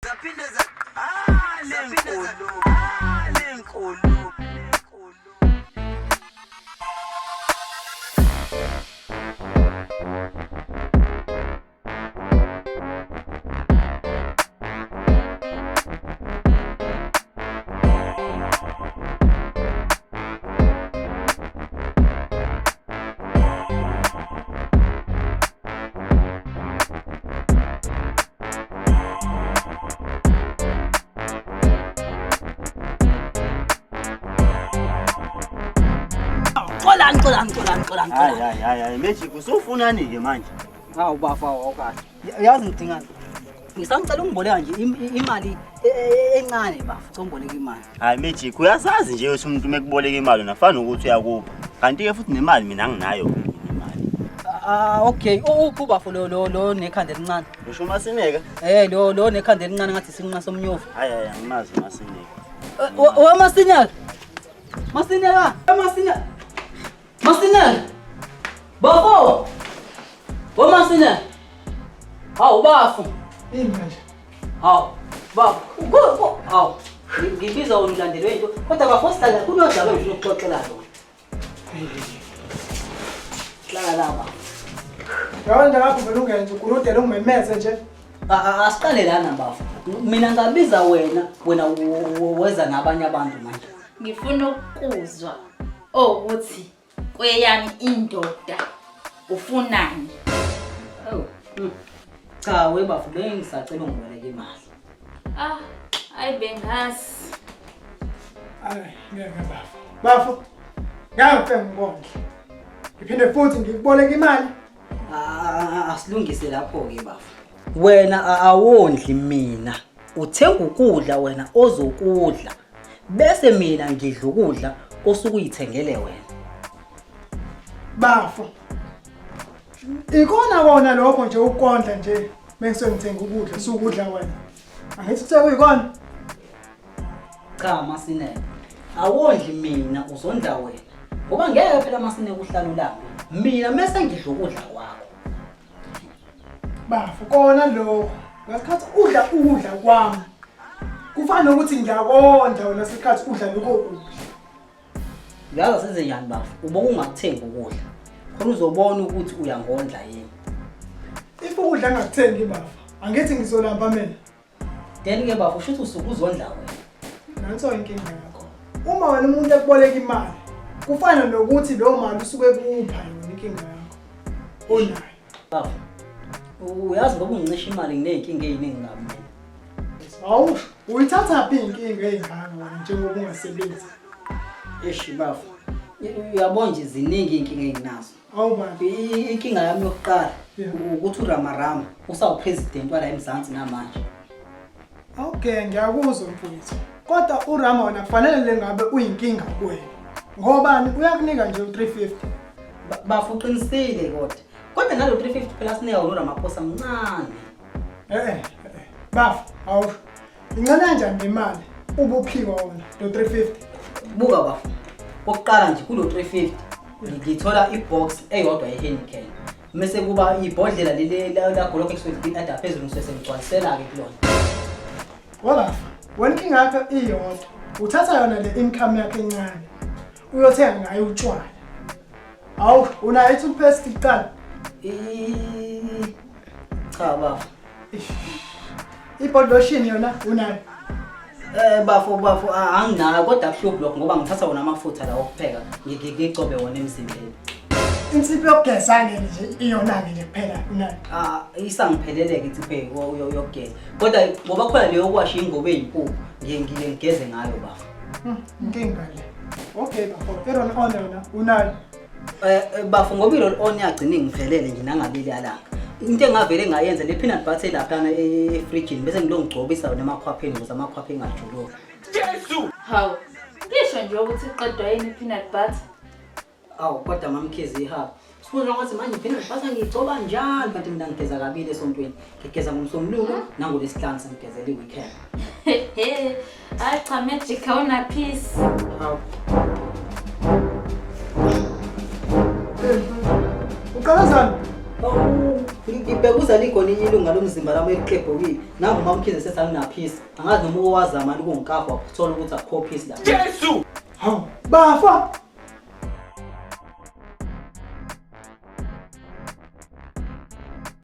Zaphinde za ah lenkulu ah lenkulu. Xolani, xolani, xolani, xolani. Hayi hayi hayi hayi Magic usufunani ke manje? Hawu bafa awukahle. Yazi ngidingani. Ngisangicela ungiboleka nje imali encane bafa, ngicela ungiboleke imali. Hayi Magic uyasazi nje ukuthi umuntu mekuboleka imali unafana ukuthi uyakupha. Kanti ke futhi nemali mina anginayo mina imali. Ah okay, uphi ubafo lo lo lo nekhanda elincane? Usho uMasineka? Eh lo lo nekhanda elincane ngathi isinqa somnyovu. Hayi hayi angimazi uMasineka. Wa Masineka. Masineka, Masineka. Masineka. Bafo. Wa Masineka. Hawu bafo. Yini manje? Hawu bafo. Go go. Hawu. Ngibiza wena ulandelwe into kodwa bafo sihlala kunodaba engifuna ukuxoxela lona. Hlala la bafo. Yabona nje ngapho vele ungenze ukurudela ungimemeze nje. Asiqale lana bafo. Mina ngabiza wena, wena weza nabanye abantu manje. Ngifuna ukuzwa ukuthi kweyami indoda ufunani. Oh. Cha we bafo bengisacela ungiboleke imali. Ah, ayi bengazi. Ayi ngeke bafo. Bafo. Ngeke ngibonge. Ngiphinde futhi ngikuboleke imali. Asilungise lapho-ke bafo. Wena awondli mina. Uthenga ukudla wena ozokudla. Bese mina ngidla ukudla osuke uyithengele wena. Bafo. Ikona kona lokho nje ukondla nje bese ngithenga ukudla sukudla wena. Angithi sekuyikona. Cha Masineke. Awondli mina uzondla wena. Ngoba ngeke phela Masineke uhlale ulambe. Mina mese ngidla ukudla kwakho. Bafo kona lokho. Ngasikhathi udla ukudla kwami. Kufana nokuthi ngiyakondla wena sikhathi udla lokho kudla. Uyazi senze njani bafo? Uboke ungakuthengi ukudla. Khona uzobona ukuthi uyangondla yini. If ukudla ngakuthengi bafo, angithi ngizolamba mina. Then ke bafo shuthi usuke uzondla wena. Nanso inkinga yakho. Uma wena umuntu ekuboleka imali, kufana nokuthi leyo mali usuke kupha yona inkinga yakho. Onayo. Bafo. Uyazi ngoba ungincisha imali nginey'nkinga ey'ningi kabi mina. Awusho, uyithatha phi inkinga ey'ngaka wena njengoba ungasebenzi? Eish bafo. Uyabona nje ziningi iy'nkinga enginazo. Awu bani. Inkinga yami yokuqala ukuthi uRamarama usawupresident wala eMzansi namanje. Okay, ngiyakuzwa mfowethu. Kodwa uRama wena kufanele le ngabe uyinkinga kuwena. Ngobani uyakunika nje u350. Bafo uqinisile kodwa. Kodwa nalo 350 phela sinika wona uRamaphosa mncane. Eh eh. Bafo, awusho. Incane kanjani le mali ubuphiwa wona lo 350? Buka bafo. Kokuqala nje kulo 350 ngithola ibox eyodwa yeHeineken. Mese kuba ibhodlela leli lagolokho ekusuke li-ada phezulu ngisuke sengigcwalisela-ke kulona. Wabafo, wena inkinga yakho iyodwa. Uthatha yona le income yakho encane. Uyothenga ngayo utshwala. Awu, unayo i-toothpaste kuqala? Cha bafo. I-body lotion yona unayo? Eh bafo bafo anginayo kodwa akuhluphi lokho ngoba ngithatha wona amafutha lawo okupheka ngigcobe wona emzimbeni. Insipho yokugeza-ke nje iyona-ke nje kuphela unayo? Ah isangipheleleke insipho yokugeza. Kodwa ngoba khona leyo yokuwasha ingubo eyimpuphu ngiye ngiye ngigeze ngayo bafo. Inkinga le. Okay bafo, i-roll on yona unayo? Bafo ngoba i-roll on yagcina ingiphelele nje nangaleli yalanga. Into engavele ngayenza le peanut butter elaphana efrijini bese ngilongigcobisa yona emakhwapheni ukuze amakhwapha engajuluki. Jesu! Hawu, ngisho nje ukuthi iqedwa yini i-peanut butter. Awu kodwa mamkhize ihaba. Sibuza ukuthi manje peanut butter ngiyigcoba njalo kanti mina ngigeza kabili esontweni. Ngigeza ngomsombuluko nangolwesihlanu sengigezela i-weekend. Hayi cha Magic awuna peace. Hawu. Uqalazana? Awu. Ngibhekuza likhona inye ilunga lomzimba lami eliqebhukile. Nangu uMamkhize sethi anginaphisi. Angazi noma uke wazama ukungikapa wakuthola ukuthi akukho phisi la. Jesu! Hawu, bafa.